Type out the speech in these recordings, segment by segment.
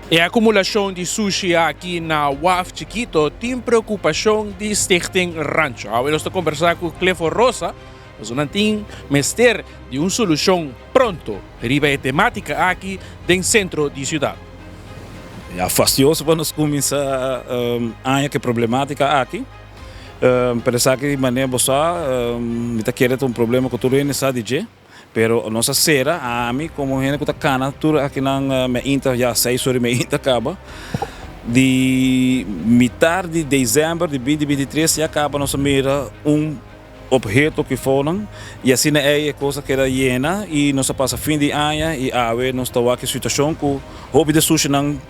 E akumulashon di sushi aki na Waf Chikito tin preokupashon di Stichting Rancho. Awe nos ta kombersá ku Clifford Rosa, pasobra nan tin mester di un solushon pronto riba e temátika aki den sentro di siudat. Ya fastioso pa nos kuminsá aña ku e problemátika aki, pero esaki manera bo sa mi ta kere ta un problema ku tur hende sa di dje. Pero nos a sera, ami como hende cu ta cana tur akinan meinta, ya seis ora y meinta caba, di mitar di december di binti binti tres ya caba nos a mira un obheto ki fonan y asina ey e cos a keda yena y nos a pasa fin di aña y awe nos ta wak e situacion cu hopi di e sushinan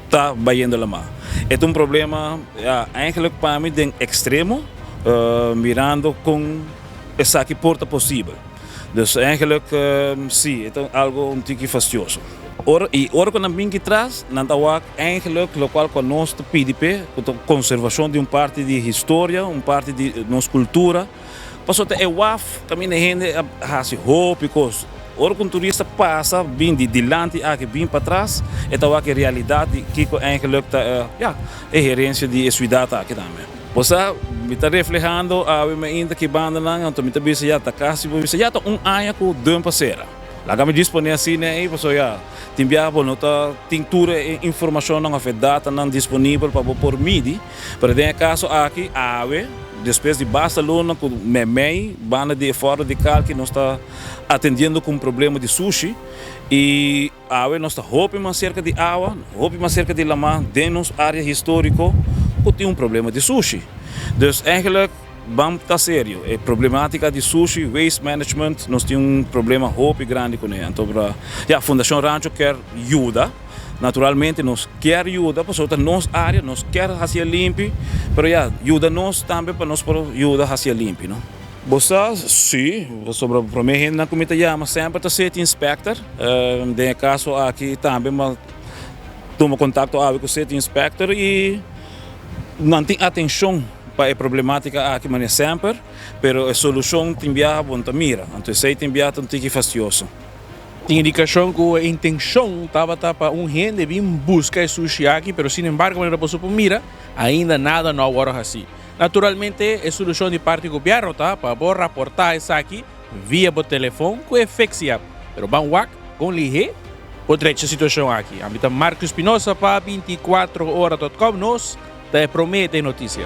ta bayendo lama. E ta un problema ya eigenlijk pa mi den extremo mirando con esaki por ta posibel. Dus eigenlijk si, e ta algo un tiki fastioso. Ora y ora cu nan bin ki tras, nan ta wak eigenlijk locual cu nos ta pidi p'e, cu ta conservacion di un parti di historia, un parti di nos cultura. Pasobra ta e waf caminda hende a haci hopi cos. Ora cu un turista pasa bin di dilanti aki bin patras, e ta wak e realidad di kico eigenlijk ta ya, e herencia di e ciudad aki tambe. Bo sa, mi ta reflehando awe mainta ki bandanan, anto mi ta bisa ya ta casi bo bisa ya ta un aña cu dump a cera. Laga mi djis pone asina ei pasobra ya tin biaha bo no ta tin tur e informacionnan of e datanan disponibel pa bo por midi, pero den e caso aki awe despues di basta luna cu memey banda di e forno di kalki nos ta atendiendo cu un problema di sushi y Awe nos ta hopi mas serka di awa, hopi mas serka di lamá den nos área históriko ku tin un problema di sushi. Dus eigenlijk ban ta serio, e problemátika di sushi, waste management, nos tin un problema hopi grandi kuné. Anto ya, Fundashon Rancho kier yuda, naturalmente nos kier yuda pasobra ta nos área, nos kier hasié limpi, pero ya, yuda nos tambe pa nos por yuda hasié limpi, no. Bo sa? Sí, pasobra promé hendenan ku mi ta yama semper ta City Inspector. Den e kaso aki tambe mi a tuma kontakto awe ku City Inspector i nan tin atenshon pa e problematika aki manera semper, pero e solushon tin biaha bo no ta mira. Anto esei tin biaha ta un tiki fastioso. Tin indikashon ku e intenshon tabata pa un hende bin buska e sushi aki, pero sinembargo manera boso por mira ainda nada no a wòrdu hasí. Naturalmente e solushon di parti gobièrnu ta pa bo raportá esaki via bo telefon ku e Fixi app. Pero ban wak kon lihé por drecha e situashon aki. Ami ta Marco Espinosa pa 24 ora dot com, nos ta e promé den notisia.